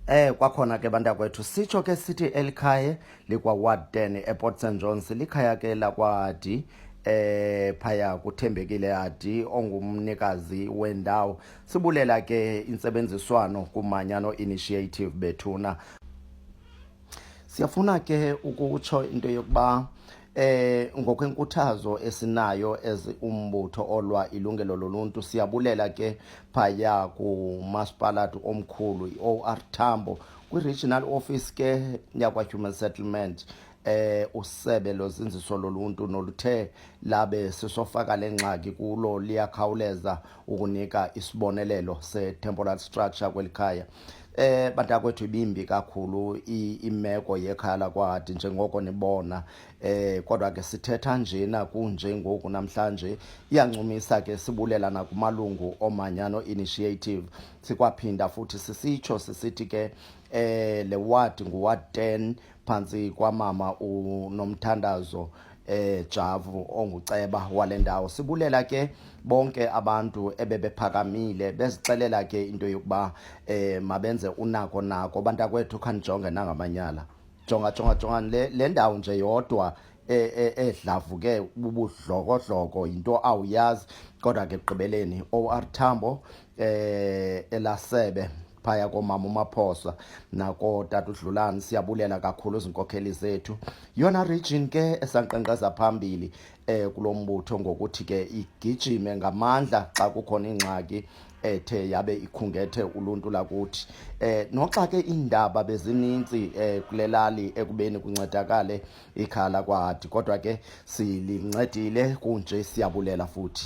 Kwakhona ke bantakwethu, sitsho ke sithi elikhaya likwa Ward 10 ePort St Johns, likhaya ke lakwaHadi, phaya kuThembekile Hadi ongumnikazi wendawo. Sibulela ke intsebenziswano kuManyano Initiative bethuna. Siyafuna ke ukutsho into yokuba ngokwenkuthazo esinayo as umbutho olwa ilungelo loluntu, siyabulela ke phaya kumasipalati omkhulu i-OR Tambo, kwi-regional office ke yakwa-Human Settlement, usebe lozinziso loluntu noluthe labe sisofaka le ngxaki kulo, liyakhawuleza ukunika isibonelelo se-temporal structure kweli khaya. Bantakwethu, ibimbi kakhulu imeko yekhaya lakwaHadi njengoko nibona, kodwa ke sithetha njena kunje ngoku namhlanje iyancumisa ke. Sibulela nakumalungu oManyano Initiative. Sikwaphinda futhi sisitsho sisithi ke le ward nguward 10 phantsi kwamama uNomthandazo Javu onguceba wale ndawo. Sibulela ke bonke abantu ebebephakamile bezixelela ke into yokuba mabenze unako nako. Bantakwethu, khanijonge nangamanyala, jonga, jonga, jonga le ndawo nje yodwa edlavuke bubudlokodloko, yinto awuyazi. Kodwa ke ekugqibeleni OR Tambo, elasebe phaya komama uMaphosa nakotata uDlulani, siyabulela kakhulu izinkokheli zethu, yona region ke esanqenqeza phambili kulombutho ngokuthi ke igijime ngamandla xa kukhona ingxaki ethe yabe ikhungethe uluntu lakuthi. Noxa ke iindaba bezininzi kule lali ekubeni kuncedakale ikhala kwaHadi, kodwa ke silincedile kunje, siyabulela futhi.